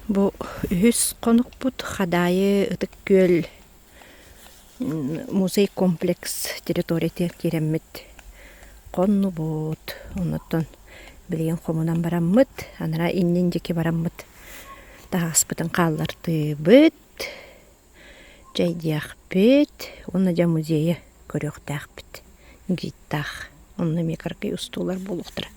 Бу үһүс хонукпут Хадаайы Ытык Күөл музей комплекс территориятыгар киирэммит хоннубут. Оннуттан билигин хомунан бараммыт, анараа иннин диэки бараммыт таһаҕаспытын хааллартыыбыт, чэйдиэхпит уонна дьэ музейы көрүөхтээхпит гидтаах. Онно эмиэ кыракый устуулар буолуохтара.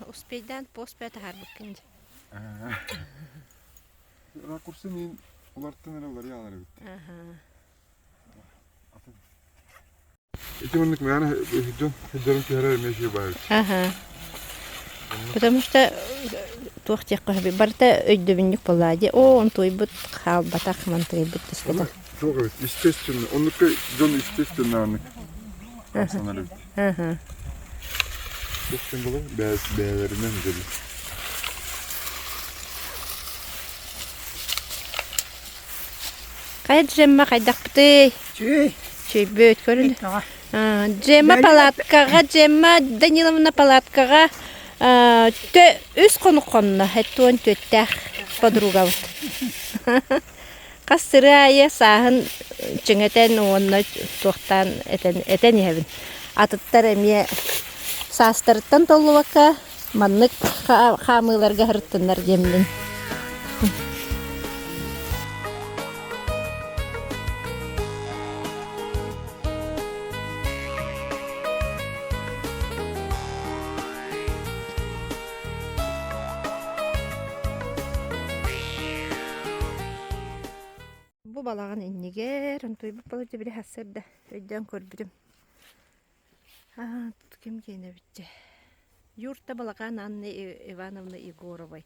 Успейдаан пост бэ таһаарбыккын дьэ. Ракурсы мин улартан эрэ уларыйалар эбит. Ити маннык мээнэ дьон сылдьарын түһэрэр эмиэ үчүгэй баҕайы. Аха. Потому что туох диэххэ сөбүй барыта өйдөбүнньүк буоллаа дии. Оо, онтуйбут хаалбатах, мантыйбыт түспэтэх. Туох эбит, естественно, оннукка дьон естественно аннык хамсанар эбит. Аха. Туох буолар бэйэлэринэн дьону. Хайа Джемма хайдахпытый? Үчүгэй. Үчүгэйбит көрүн. Джемма палаткаҕа, Джемма Даниловна палаткаҕа үс хонук хонно, эттуон түөттээх подругабыт. Хас сырыы аайы сааһын чиҥэтэн уонна туохтаан этэн, этэн иһэбин. Атыттар эмиэ саастарыттан толлубакка маннык хаамыыларга сырыттыннар диэммин. Бу балаҕан иннигэр онтуйбут балачча били сарсыарда өйдөөн көрбүтүм. Аа, ким киэнэбитчэ? Юрта Балаҕан Анны Ивановна Егоровой.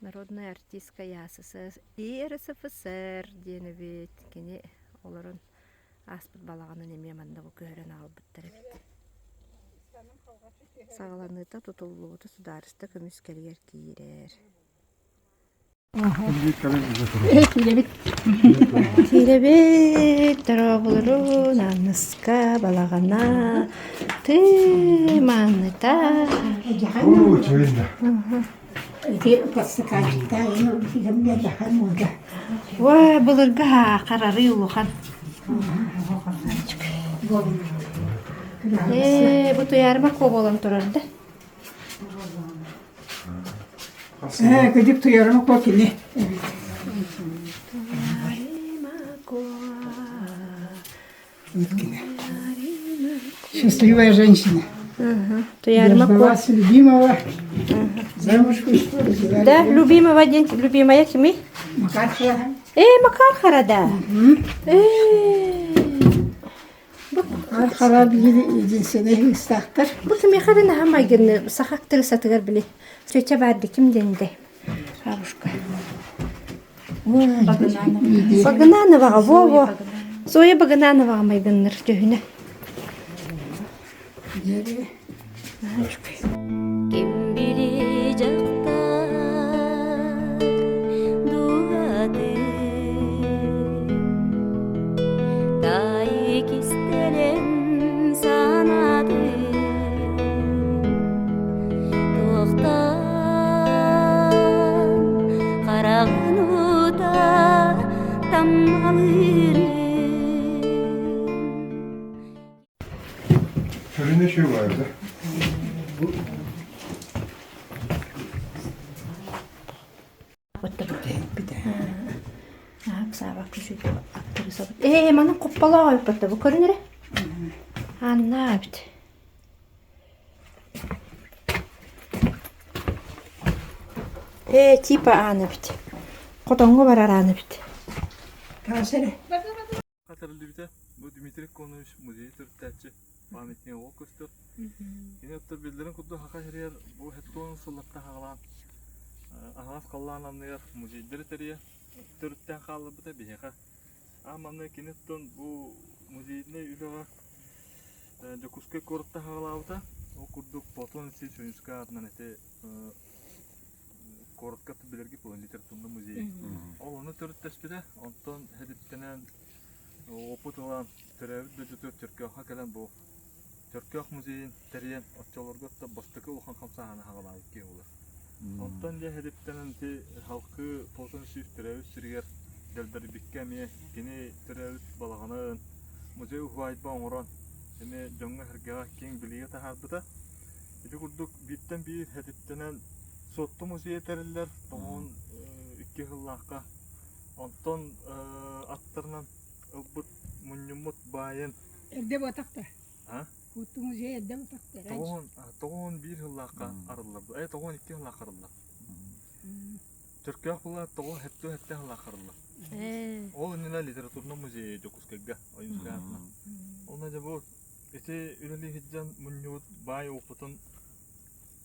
Народная артистка ЯССР и РСФСР диэн эбит. Кини олорон ааспыт балаҕанын эмиэ манна бу көһөрөн аҕалбыттар эбит. Саҕаланыыта тутуллубута судаарыстыба көмүскэлигэр киирэр. Киирэбит. Киирэбит, дорооболорун, Аныска, балаҕана, тыы, мааныта. Уа, былыргы харарыы улахан. Ээ, бу туйаарыма куо буолан турар да. Ээ, кыдьык туйарыма куо кини. Счастливая женщина. Туйаарыма куо. Дождалась любимого. Замуж вышла. родила Да, ребенка. любимого день, любимая кими? Макархара. Э, Макархара да. Э, Хара биир единственный ыыстаахтар. Бу кимиэхэ эрэ наһаа майгынны саха актрисатыгар били чөчө баар дии ким диэнтэй бабушка Багынановаҕа во-во Зоя Багынановаҕа майгынныр дьүһүнэ Ким били дьахтар дууһатын Таайы кистэлэҥ санаатын Туохтан хараҕын уута таммалыырын Сүрүнэ үчүгэй баайда. Ээ, манан куппалаах ойпотто бу көрүн эрэ. Анна эбит. Ээ, типа аан эбит. Хотоҥҥо барар аан эбит. Таас эрэ. Хатырыллыбыта бу Дмитрий Конович музей төрүттээччи памятнига ол көстөр. Кини оттон биллэрин курдук Саха сиригэр бу хеттон сыллартан хаалаан аһаҕас халлаан анныгар музейдары тэрийэ төрүттээн хаалларбыта биһиэхэ. Аан маҥнай кини оттон бу музейнай үлэҕэ Дьокуускай куораттан хаалаабыта. Ол курдук Платон Алексеевич Ойуунскай аатынан ити куоратка билэрги литературный музей. Ол ону төрүттэспитэ. Онтон хэдиптэнэн. Уопут ылан, төрөөбүт дойдутугар Чөркөөххө кэлэн бу Чөркөөх музейын тэрийэн оччолорго бастакы улахан хамсааһыны саҕалаабыт киһи буолар. Онтон дьэ иһиттэн ити халкы Платон Сүүс төрөөбүт сиригэр Дэлбэрбиккэ эмиэ кини төрөөбүт балаҕанын музей уһаайба оҥорон эмиэ дьоҥҥо-сэргэҕэ киэҥ билиигэ таһаарбыта. Ити курдук бииртэн биир этиттэнэн Суотту музейа тэриллэр тоҕуон икки сыллаахха. Онтон аттарынан ылбыт мунньуммут баайын Эрдэ буотахта. А? Суотту музей эрдэ буотахта. 91 сыллаахха арыллар. 92 сыллаахха арыллар. Чөркөөх була тоҕо хэттэ хэттэ сыллаахха арыллар. Ол иннинэ литературнай музей Дьокуускайга Ойуунскай аатынан. Онно дьэ бу ити үлэлии сылдьан мунньубут баай опытын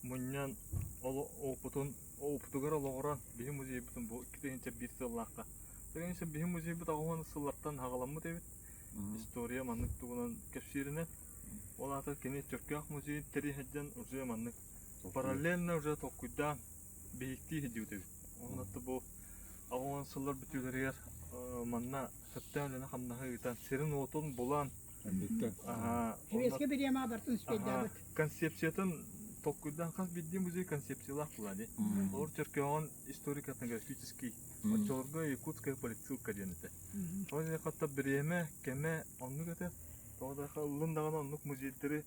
мунньан ол опытын опытыгар олоҕуран биһи музейбытын бу 2001 сыллаахха. Тыгынча биһи музейбыт 80 сыллартан хаҕаламмыт эбит. История маннык тугунан кэпсииринэн. Ол аата кини Чөркөөх музейын тэрийэ сылдьан уже маннык параллельно уже толкуйдаан биһиктии сылдьыбыт эбит. Онно бу 80 сыллар бүтүүлэригэр манна сөптөөх үлэни-хамнаһы ыытан сирин-уотун булан Советское бириэмэ бартын успейдаабыт. Концепциятын толкуйдаан хас биирдии музей концепциялаах буолаа дии. Олор Чөркөөҕүн историко-этнографический, оччолорго Якутская политсылка диэн этэ. Ол иһин хатта бириэмэ, кэмэ оннук этэ. Тоҕо да ыллын даҕаны оннук музейдары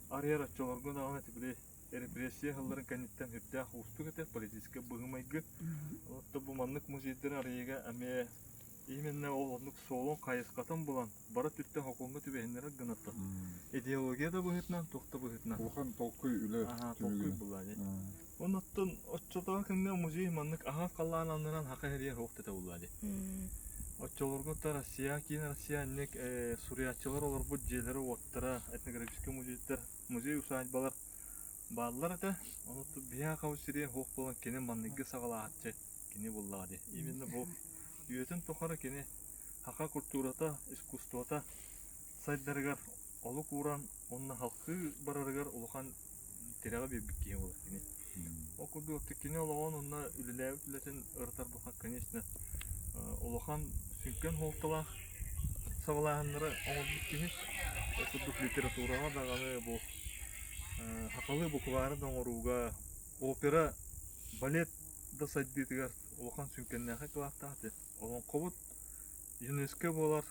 арыйар оччолорго даҕаны ити били репрессия сылларын кэнниттэн сүрдээх уустук этэ, политическай быһыы-майгы. Оттон бу маннык музейдары арыйыыга эмиэ именно ол оннук суолун хайысхатын булан, бары өттүттэн сокуоҥҥа түбэһиннэрэр гынаттан. Идеология да быһыытынан, туох да быһыытынан. Улахан толкуй үлэ Аһаа, толкуй булла дии. Оннуттан оччотооҕу кэмҥэ музей маннык аһаҕас халлаан аннынан хака хэрийэр суох этэ буолла дии. Оччолорго да Россия, киин Россия инник суруйааччылар олорбут дьиэлэрэ-уоттара, этнографическай музейдар, музей-усадьбалар бааллар этэ. Ону биһиэхэ сири суох буолан кини манныгы саҕалааччы кини буоллаҕа дии. Именно бу үйэтин тухары кини саха культурата, искусствота сайдарыгар олук ууран уонна халкыы барарыгар улахан тирэҕи биэрбит киһи буолар кини. Ол курдук кини олоҕун уонна үлэлээбит үлэтин ырытар буха, конечно, улахан сүҥкэн суолталаах сабалааһыннары оҥорбут киһи. Ол курдук литератураҕа даҕаны бу сахалыы буквары да оҥорууга, опера, балет да сайдыытыгар улахан сүҥкэннээхэй кылааттаах этэ. Олоҥхобут ЮНЕСКО буолар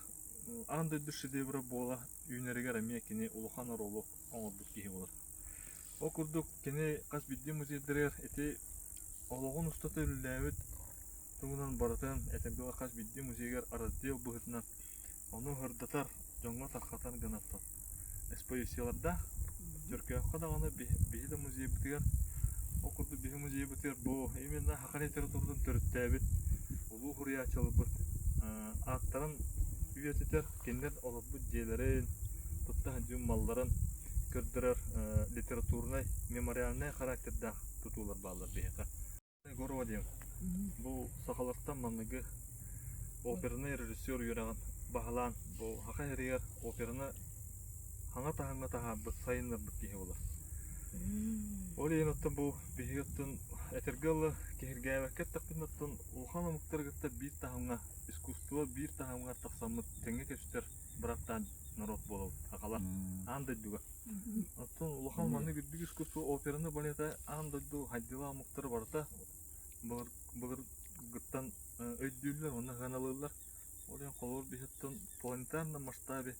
аан дойду шедеврэ буола үүнэригэр эмиэ кини улахан оруолу оҥорбут киһи буолар. Ол курдук кини хас биирдии музейдарыгар ити олоҕун устата үлэлээбит туһунан барытын этэргэ хас биирдии музейыгар раздел быһыытынан ону сырдатар, дьоҥҥо тарҕатар гынаттан экспозициялардаах. Чөркөөххө даҕаны биһи да музейбытыгар, ол курдук биһи музейбытыгар бу именно саха литературатын төрүттээбит улуу суруйааччыларбыт ааттарын үйэтитэр, кинилэр олорбут дьиэлэрин, тутта сылдьыбыт малларын көрдөрөр литературнай, мемориальнай характердаах тутуулар бааллар биһиэхэ. Егорова диэн бу сахалартан манныгы опернай режиссер үөрэҕин баһылаан бу саха сиригэр операны хаҥа таһымҥа таһаарбыт, сайыннарбыт киһи буолар. Ол иһин оттон бу биһиги оттон этэргэ дылы киһиргээбэккэ эттэхпинэ оттон улахан омуктары кытта биир таһымҥа искусство биир таһымыгар тахсаммыт тэҥҥэ көстөр быраттаан норуот буолабыт сахалар аан дойдуга. Оттон улахан маннык үрдүк искусство операны балета аан дойду хайдыылаах омуктара барыта былыр былыргыттан өйдүүллэр уонна сыаналыыллар. Ол иһин холобур биһиттэн планетарном масштабе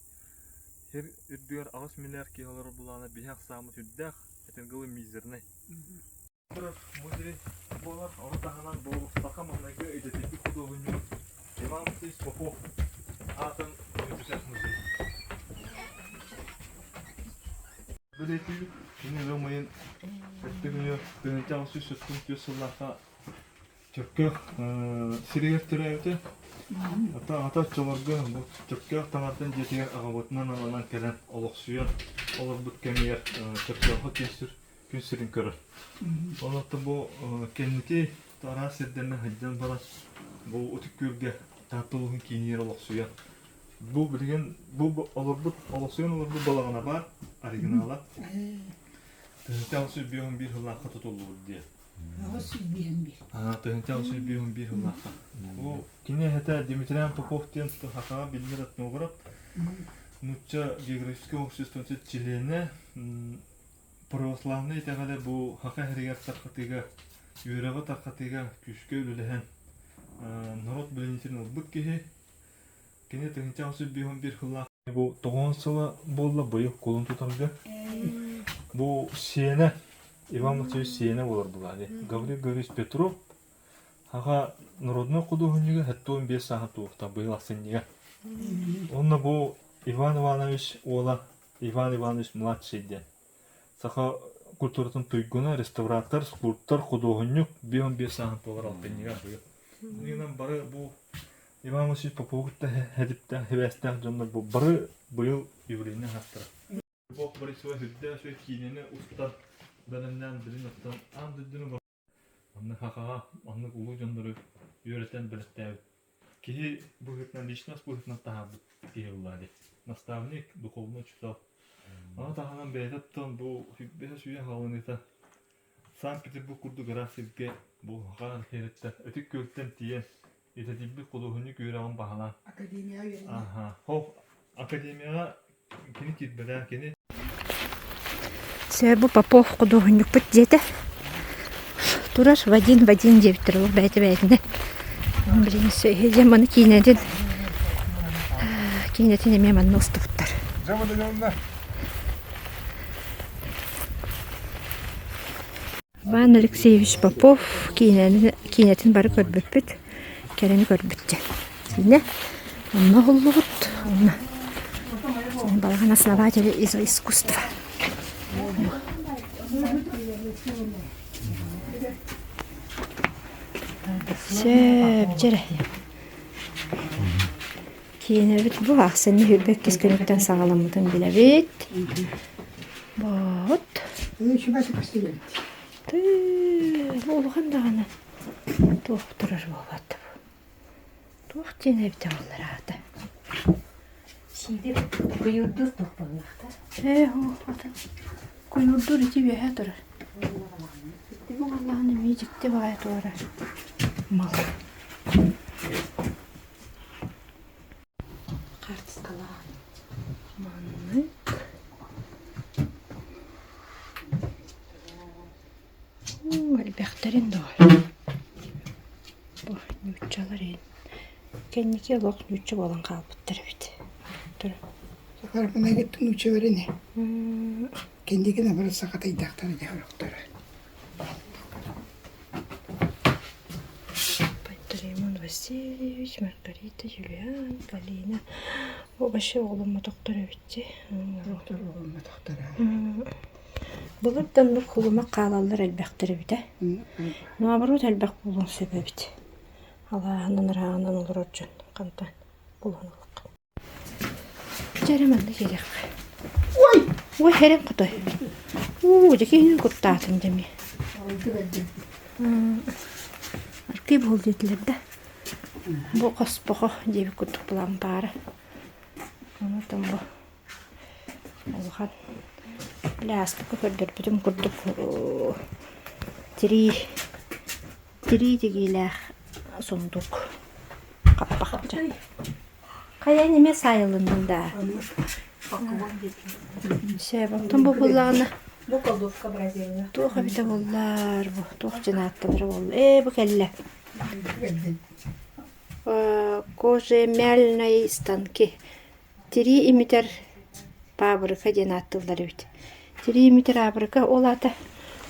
сир үрдүгэр 8 миллиард киһи олорор былаана биһи ахсааммыт үрдээх, этэргэ дылы мизернэй. Музей буолар, ону таһынан бу саха маҥнайгы идэтийбит худуоһунньук Иван Васильевич Попов аатын үйэтитэр музей. Бэлиэтиибит кини ыам ыйын сэттэ күнүгэр 1874 сыллаахха Чөркөөх сиригэр төрөөбүтэ. Ата аҕата оччолорго бу Чөркөөх таҥаратын дьиэтигэр аҕабытынан ананан кэлэн олохсуйан олорбут кэмигэр Чөркөөххө күн сирин көрөр. Онон бу кэнники араас сирдэринэн сылдьан баран бу Ытык Күөлгэ Таатта улууһун киинигэр олохсуйан бу билигин бу олорбут олохсуйан олорбут балаҕана баар оригинала. Тыһыынча 851 сыллаахха тутуллубут диye. 851. 1851 сыллаахха. Бу кини эһэтэ Дмитриан Попов диэн сахаҕа биллэр этнограф, нуучча географическай обществотын чилиэнэ, православнай итэҕэлэ бу саха иһэригэр тархатыыга, үөрэҕи тархатыыга күүскэ үлэлэһэн норуот билиниитин ылбыт киһи. Кини 1851 сыллаах бу тоҕуон сыла буолла быйыл кулун тутарга. Бу сиэнэ Иван Васильевич сиэнэ буолар былаан. Гаврил Гаврилович Петров Аҕа народнай худуоһунньуга 75 сааһын туохта быйыл ахсынньыга. Уонна бу Иван Иванович уола Иван Иванович младший диэн саха культуратын туйгуна, реставратор, скульптор, худуоһунньук 55 сааһын туолар алтынньыга быйыл. Иннинэн бары бу Иван Васильевич Попову кытта хэдиптээх, хибээстээх дьоннор бу бары быйыл юбилейнай аһахтара. Бог Борисова үрдээх үчүгэй киинэни устан бэлэмнээн билин оттон аан дойдуну Онно сахаҕа оннук улуу дьоннору үөрэтэн бэлэхтээбит киһи быһыытынан, личность быһыытынан таһаарбыт киһи буоллаҕа дии. Наставник, духовный учуутал. Ону таһынан бэйэтэ оттон бу сүүрбэһэ сүүһэ хаалыныыта Санкт-Петербург курдук ыраах сиргэ бу хаан иһэриттэн Ытык Күөлтэн тиийэн идэтийбит худуоһунньук үөрэҕин баһылаан Академияҕа үөрэнэ. Аха. Ол академияҕа кини киирбэтэх, кини Сөбу Попов худуоһунньукпут диэтэ. Турар Вадим Вадим диэбиттэр ол бэйэтэ бэйэтинэ. Билигин дьэ маны киинэтин киинэтин эмиэ манна устубуттар. Иван Алексеевич Попов киинэни, киинэтин бары көрбүппүт, кэрэни көрбүт диэн. Киинэ онно уһуллубут, онно балаҕан основатель из искусства. Сөп, дьэрэ. Киинэбит бу ахсынньы сүүрбэ иккис күнүттэн саҕаламмытын билэбит. Вот. Тыы, бу улахан даҕаны туох турар буолбат бу. Туох диэн эбитэ буоллар аата. Сиидэр куйуурдуур туох буоллахтар? Ээ, атын куйуурдуур ити үөһэ турар. Бу буоллаҕына эмиэ дьикти баҕайы туора мал. Хаартыскалаах маннык уу элбэхтэрин доҕор бу нууччалар иһин кэнники олох нуучча буолан хаалбыттар эбит Сахарбынагыт нуучча бэрини кэнники наоборот сахатыйдахтара дьэ сорохторо Пантелеймон Васильевич, Маргарита, Юлиан, Полина. Бу вообще оҕоломмотохтор эбит дии. Доктор оҕоломмотохторо. Былыр да оннук хулумах хаалаллар элбэхтэр эбит ээ. Наоборот элбэх буолуон сөп эбит. Алааһынан ырааҕынан олорор дьон хантан булан ылыахха. Дьэ эрэ манна киириэххэ. Ой! Ой, хэрэн хотой. Уу, дьэ киһини куттаатын дьэ эмиэ. Аркый буол диэтилэр да. Бу хоспохо диэбит курдук былаан баара. Онтон бу улахан били ааспыкка көрдөрбүтүм курдук тирии тирии тигиилээх сундук хаппахча. Хайа эмиэ саайылынным даа. Сөп, онтон бу буллаҕына Бу колдовка бразильня. туох эбитэ буоллар бу туох дьин ааттанара буолла ээ бу кэллэ кожемяльные станки тирии имитэр паабырыка диэн ааттыыллар эбит тирии имитэр аабырыка ол аата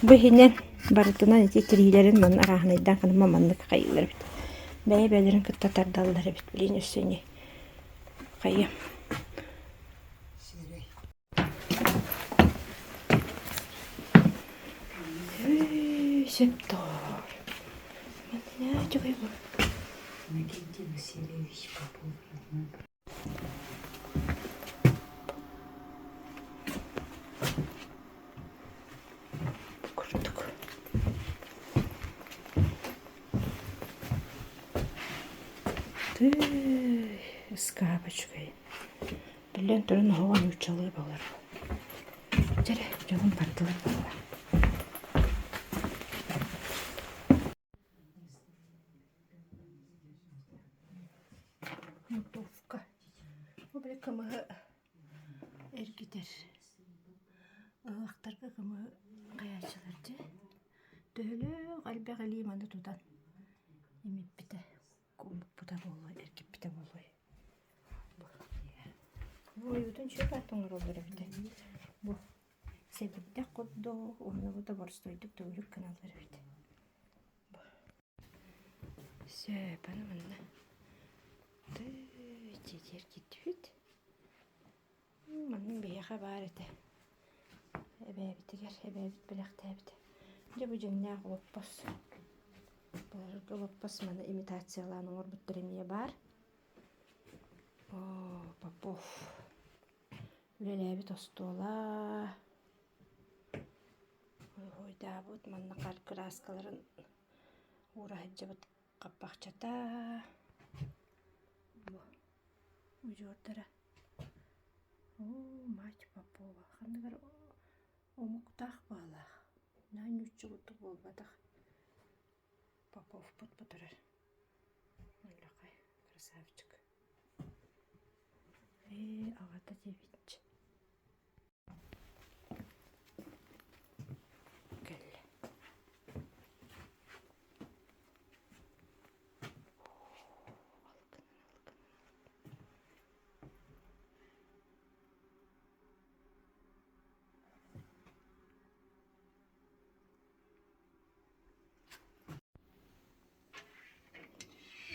бу иһинэн барытынан ити тириилэрин манна арааһынайдаан гына маннык хайыыллар эбит бэйэ-бэйэлэрин кытта тардаллар эбит билин өссө ини хайа сөп доор манна үчүгэй бу Иннокентий Васильевич Попов родной Курдук. Тыый, ыскаапочкай. Биллэн туран оһоҕо нууччалыы буолар. Дьэ эрэ, дьонум бардылар буолла. Эргитэр. Ыһыахтарга кымыһы хайааччылар дьэ төһөлөөх элбэх илии маны тутан имиппитэ, кумуппута буолуой, эргиппитэ буолуой. Бу ойуутун чүөп аат оҥороллор эбитэ. Бу сэбирдэх курдук уонна бу да боростуойдук төгүрүк гыналлар эбит. Сөп, аны манна тыы киирдибит. Маннык биһиэхэ баар этэ. Эбээбитигэр, эбээбит бэлэхтээбитэ. Дьэ бу дьиҥнээх олоппос. Былыргы олоппос маны имитациялаан оҥорбуттар эмиэ баар. Оо, Попов үлэлээбит остуола. Уруһуйдаабыт манна хар кырааскаларын уура сылдьыбыт хаппахчата. Бу удьуордара. Оо, мать Попова ханнык эрэ омуктаах баалаах. Наһаа нуучча курдук буолбатах. Поповпут бу турар. Уллахай красавчик. Ээ, аҕата диэбиччэ. Кэллэ. Алкынан, алкынан,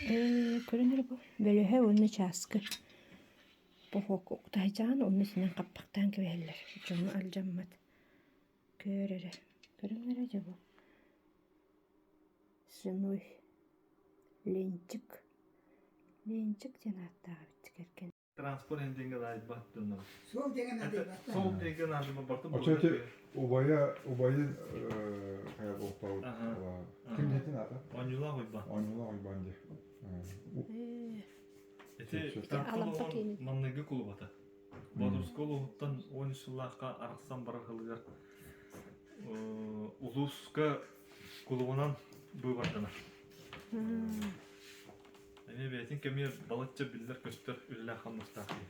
Ээ, көрөн эрэ бу бөлөһө уонна чааскы Похуокка уктаһыйдьаҕын уонна итинэн хаппахтаан кэбиһэллэр, дьону алдьаммат. Көр эрэ, көрүҥ эрэ дьэ бу свиной ленчик, ленчик диэн ааттаах эбит кэргэн. Транспорт диэҥҥэ наадыйбат дьоннор. Суол диэҥҥэ наадыйбат. Суол диэҥҥэ наадыйбат барыта Оччо убайа убайын хайа буолпаут ким диэтин аата? Оонньуулаах Уйбаан. Оонньуулаах Уйбаан диye. Ити Таптал манныгы кулубата. Боотурускай улууһуттан 13 сыллаахха арахсан барар сылыгар улууска кулубунан быыбарданар. Эмиэ бэйэтин кэмигэр балачча биллэр-көстөр үлэлээх-хамнастаах киһи.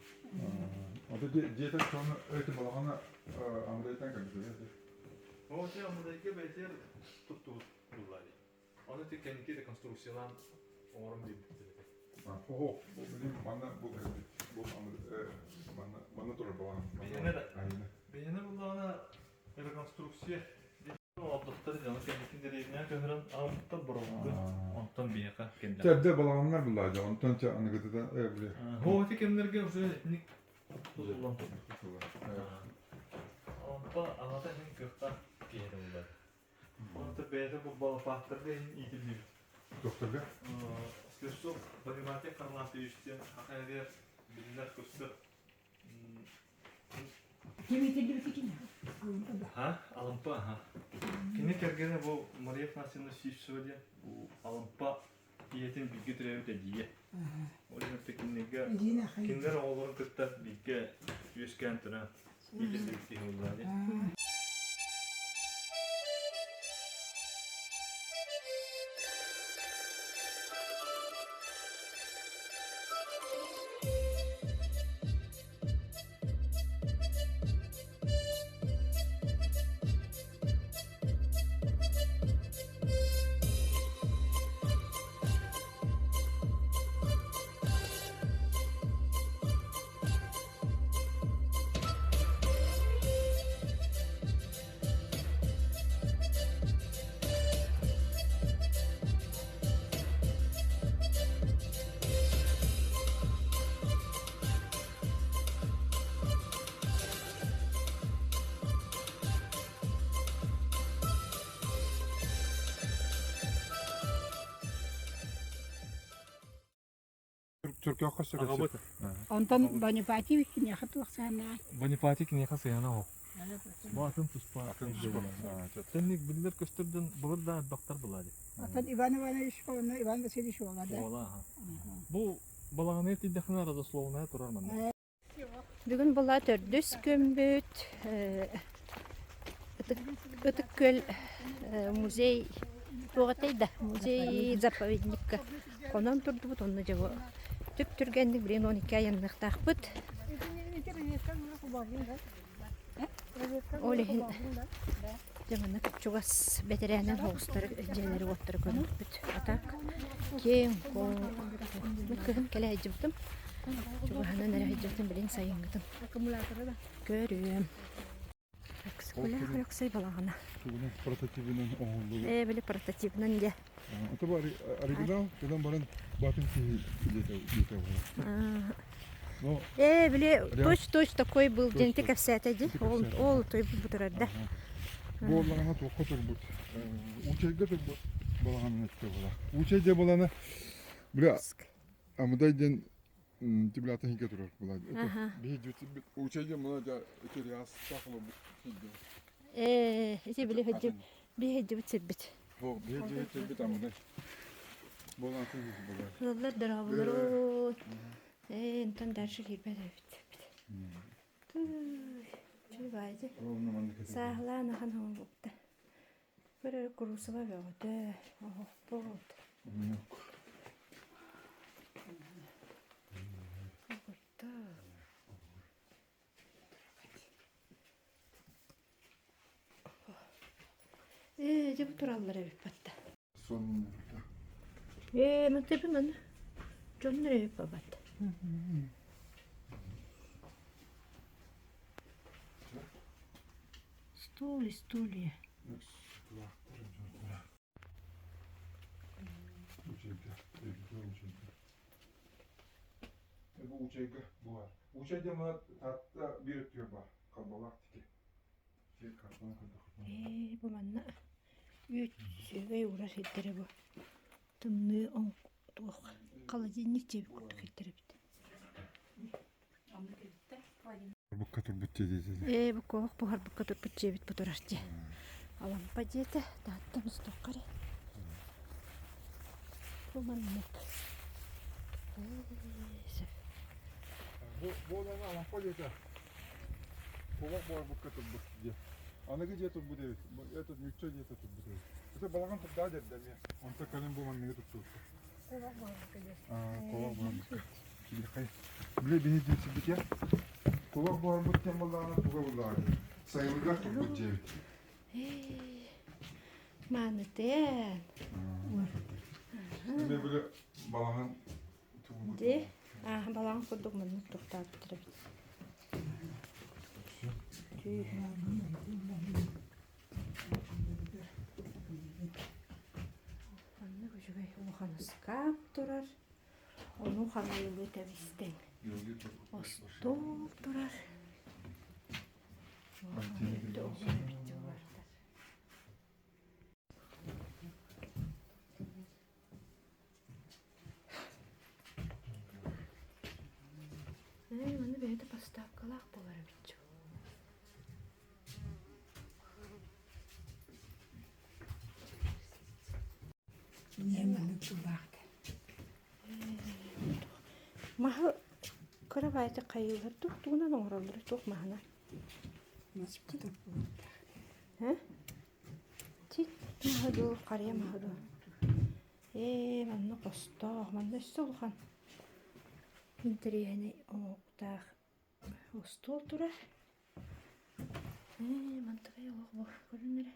Ото дьиэтэ соны өтө балаҕана Андрейтан кэлбитэ. Ол те Андрейга бэйэтигэр туттубут буллар. Ону ти кэнники реконструкциялаан оҥорон биэрбиттэр этэ. Хо, билим манна бу бу манна манна турар балаҕан. Бэйэнэ да. Бэйэнэ буллаҕына реконструкция Олордохтор дьону кэнники дэриэбинэҕэ көһөрөн аҕалбыттар боробулга. Онтон биһиэхэ кэллэ. Чэрдэ балаҕаннар буллаа дьэ, онтон чэ аныгытыта били. Оо, ити кэмнэргэ уже итинник тутуллан турбут. Онтон аҕата иһин кыахтаах киһи этэ буллар. Онтон бэйэтэ бу балапааттарга иһин иитиллибит. Докторга? Слепцов Валентин Харлампьевич диэн Хахайга биллэр-көстөр Ха, Алампа, аха. Кини кэргэнэ бу Мария Афанасьевна Сивцева диэн бу Алампа ийэтин бииргэ төрөөбүт эдьиийэ. Ол иһин кинилэргэ кинилэр оҕолорун кытта бииргэ үөскээн туран иитиллибит киһи буоллаҕа дии. Түркөөххө Аҕабыт. Онтон Бонифатий киниэхэ туох сыһыаннаах? Бонифатий киниэхэ сыһыана оһох. Бу атын туспа. Атын туспа. Тэнник биллэр көстөрдөн былыр да ардахтар была ди. Оттон Иван Иванович уонна Иван Васильевич уола да. Уола аха. Бу балаҕаныгар тиийдэххинэ родословная турар манна. Бүгүн була төрдүс күммүт Ытык Күөл музей туох этэй да музей заповедникка хонон турдубут онно дьэ бу түп-түргэнник билигин 12 айанныахтаахпыт. Ол иһин дьэ манна чугас бэтэрээнэн оҕустары дьиэлэри-уоттары көрбүппүт. А так киэҥ куоҥ кыһын кэлэ сылдьыбытым. Чугаһынан эрэ сылдьыбытым билин сайыҥҥытын көрүөм. Өксөкүлээх Өлөксөй балаҕана. Тугунан прототибынан оҥоһуллубут. Ээ, били прототибынан дьэ. Это бу оригинал, кыдан баран батын киһи диэтэ диэтэ Но Ээ, били точь-точь такой был диэн ити кэпсээтэ дии. Ол ол той бутурар да. Бу оллаҕына туохха турбут? Учайга турбут балаҕанын өттө була. Учай дьэ баланы бля Амыдай диэн Тиблята хинке турар була. Биһи Учай диэн мына дьа ити реас сахала Ээ, ити били хэдьи биһи хэдьибит сирбит. Бу биһи хэдьибит сирбит Амыдай. Буолан була. Ыаллар дорооболорун. Ээ, онтон дальше киирбэт эбит. Чуй Сааһылаан ахан оҥорбупта. Көрөр куруусуба бөҕөтө, оһохпут. Ээ, дьэ бу тураллар эбит батта. Ээ, мантыпы маны дьоннор эбит бабат. Стол и стулья. Бу учайга бу бар. Учай диэн Таатта биир өттүгэр бар. Харбалаах тики. Сир картаны көрдөххүтүнэ. Ээ, бу манна үүт сүөгэй уурар сирдэрэ бу. Тымныы туох холодильник диэбит курдук сирдэр эбит. Букка турбут дии Ээ, бу куобах буһарбыкка турбут дьиэбит бу турар дии. Алампа дьиэтэ, Таатта мустуохха эрэ. Бу маннык. Ээ, сөп. Бу буолан Алампа дьиэтэ. Куобах буһарбыкка турбут дьиэ. Аныгы дьиэ турбут эбит. Это ньучча дьиэтэ турбут эбит. Это балаҕан турдаа дэрдэ эмиэ. Онто кэлин бу манныгы туттубуттар. Куобах буһарбыкка диэн. Куобах буһарбыкка. Били биһи дьиэсибитэ кулак буһарбыт диэн буоллаҕына туга буоллаҕа сайылыгар турбут дьиэбит. Маанытын. Эмиэ били балаҕан Ди, аа балаҕан курдук маннык туохтаабыттар эбит. Маннык үчүгэй улахан ыскаап турар. Ону хаҥыылыы тэбистиҥ. Остуол турар. Ээ, маны бэйэтэ поставкалаах буолар эбит чу. Ийэм маннык тыллаах этэ. Маһы кыра баайдык хайыылар туох тугунан оҥороллор туох маһынан? Маспыт буолуохтаах. Э? Тит маһа дуу, харыйа маһа дуу. Ээ, манна хостоох, манна өссө улахан интэриэһинэй оҥоһуктаах остуол турар. Ээ, мантыкай олох бу көрүн эрэ.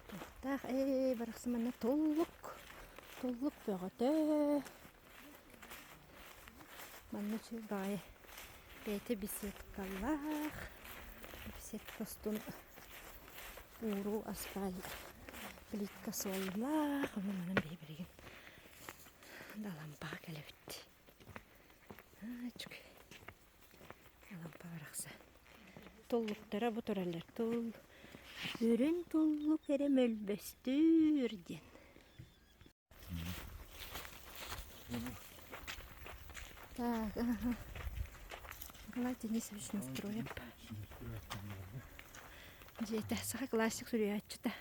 Туохтаах ээ барахсан манна туллук, туллук бөҕөтө. Манна үчүгэй баҕайы бэйэтэ беседкалаах, беседка устун ууруу асфальт плитка суоллаах, ону манан биһи билигин Алампаҕа кэлэбит. Үчүгэй. Алампа барахсан. Туллуктара бу тураллар. Тул үрүн туллук эрэ мөлбөстүүр диэн. Так, ага. Николай Денисович Настроев. Дьиэтэ саха классик суруйааччыта.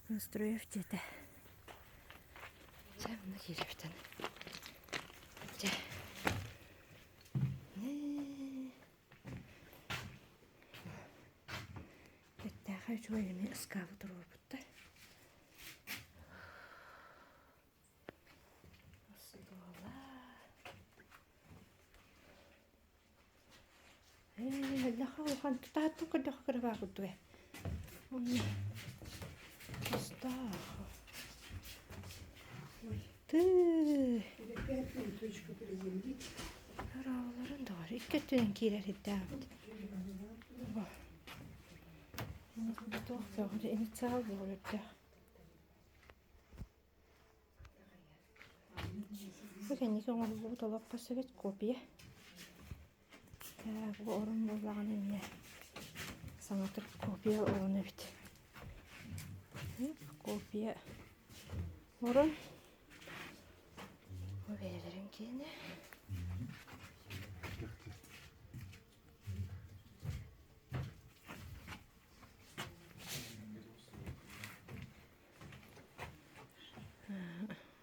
Настроев дьиэтэ. Чэ, онно киирэбитин. Дьэ. Бэртээхэй үчүгэй эмиэ ыскаабы туруорбуттар. Остуола. Ээ, эллэхэ улахан тутааттан көрдөххө кырабаа курдук ээ. Онно Остаах. Тыы. Арааларын доҕор икки өттүнэн киирэр ирдээбит. Туох бөҕө инициал бөҕөлөрдөөх. Бу кэнники оҥоһуллубут олоппос эбит копия. Так, бу орон буоллаҕына эмиэ саҥатык копия орон эбит. Копия орон. Бу бэйэлэрин киэнэ.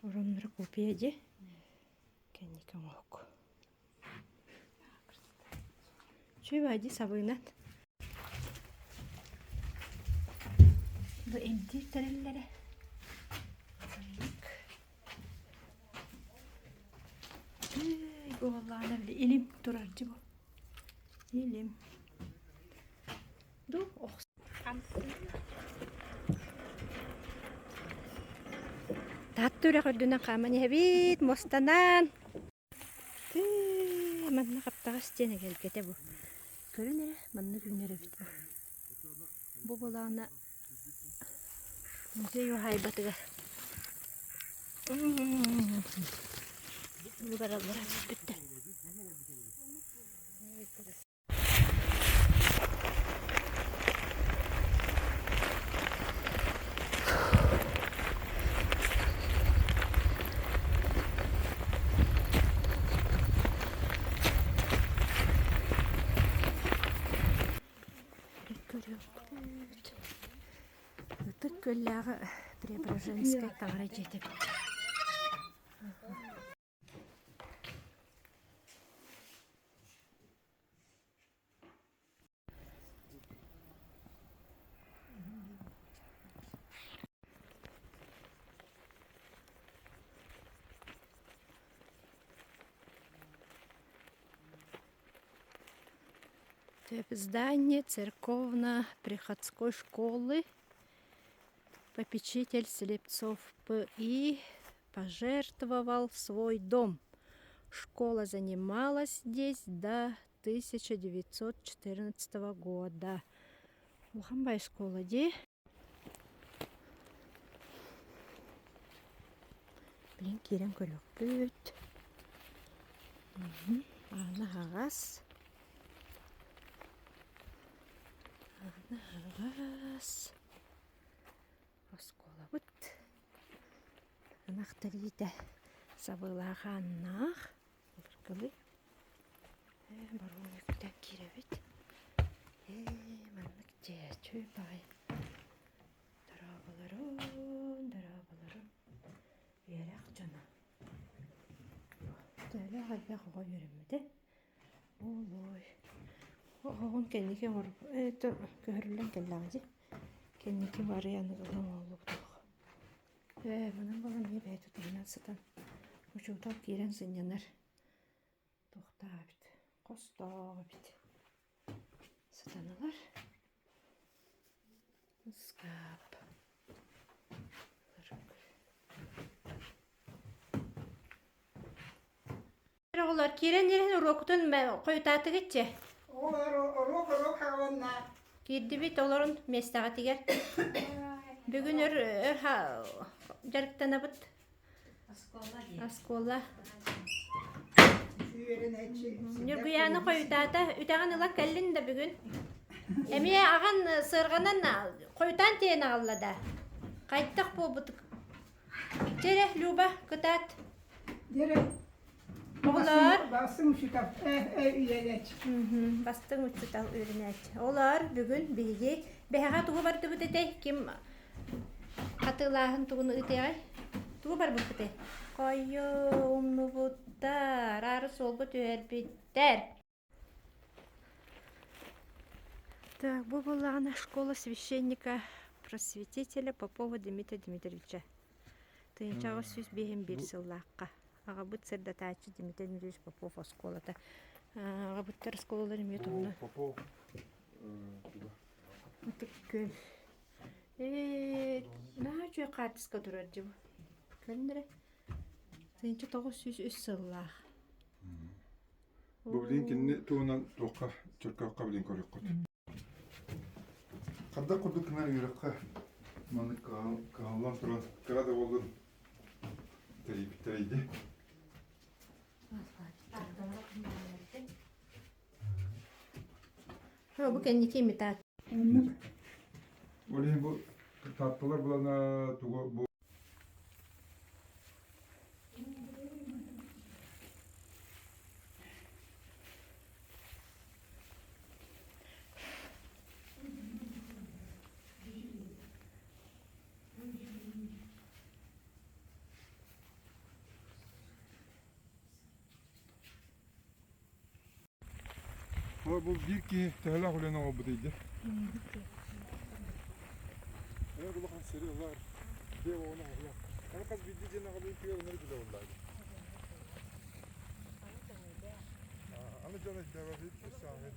Ороннору копия дии. Кэнники оҥоһук. Үчүгэй дии сабыынан. Бу эмтиир тэриллэрэ. Буоллаҕына били илим турар дии бу. Илим. Ду Таатта үрэх үрдүнэн хааман иһэбит, муостанан. Тыы, манна хаптаҕас диэн эгэлгэтэ бу. Көрүн эрэ, маннык үүнэр эбит бу. Бу былаана музей уһаайбатыгар. Бу бараллара түспүттэр. Көрүөхпүт. Ытык Күөллээҕи Преображенскай таҥара дьиэтэ эбит. Здание церковно-приходской школы попечитель Слепцов П.И. пожертвовал свой дом. Школа занималась здесь до 1914 года. Улахан школа дии. Блин, киирэн көрүөхпүт. Аана аһаҕас. Аана аһаҕас. Оскуолабыт ынах тэриитэ сабыылаах ааннаах былыргылыы ээ боруон үктэн киирэбит ээ маннык дьиэ үчүгэй баҕайы дорооболорун дорооболорун үөрэх дьоно төһөлөөх элбэх оҕо үөрэммитэ Олой. Оҕоҕун кэнники оҥорбут это көһөрүллэн кэллэҕэ дии. Кэнники барыйан ылан оҥоһуллубут олох. Ээ, манан буолан эмиэ бэйэтэ туһунан сытан учуутал киирэн сынньанар туохтаах эбит, хостоох эбит. Сытан ылар. Ыскаап. Оҕолор киирэн иһэн уруокутун хойутаатыгыт чэ? Оҕолор уруок уруок аҕаланна. Киирдибит олорун миэстэҕитигэр. Бүгүн өр өр дьарыктанабыт. Оскуола. Ньургуйаана хойутаата. Үтэҕин ылан кэллин да бүгүн. Эмиэ аҕан сыарҕанан хойутаан тиийэн аҕалла да. Хайдах буолбут Чэ эрэ, Люба, кытаат. Дьэ Оҕолоор. Бастыҥ учуутал үөрэнээччи. Бастыҥ учуутал үөрэнээччи. Олоор бүгүн биһиги бэһэҕэ тугу бардыбыт этэй? Ким хатылааһын тугун ыытыаҕай? Тугу барбыппыт этэй? Хойу умнубуттар, аары суолга түһэрбиттэр. Так, бу буоллаҕына школа священника просветителя Попова Дмитрия Дмитриевича. 1851 сыллаахха. Аҕабыт сырдатааччы Дмитрий Дмитриевич Попов оскуолата. Аҕабыттар оскуолалар эмиэ туһунан. Попов Ытык күөл. Ээ, наһаа үчүгэй хаартыска турар дии бу. Көрүн эрэ. 1903 сыллаах. Бу билигин кинини туһунан туохха чөркөөххө билин көрүөххүт. Хардах курдук гынан үөрэххэ маннык кыһаллан туран кыра да буоллун тэрийбиттэрийди. Бу кэнники имитация. Ол иһин бу таатталар булана тугу бу Бу биир киһи төһөлөөх үлэни оҥорбут ыйда? Эн улахан сири ылар, дьиэ оҕону оҥоруох. Аны хас биирдии дьиэни аҕалыы үтүө ынырык үлэ буолла. Аны дьон өйдөөбөт өссө ааһын.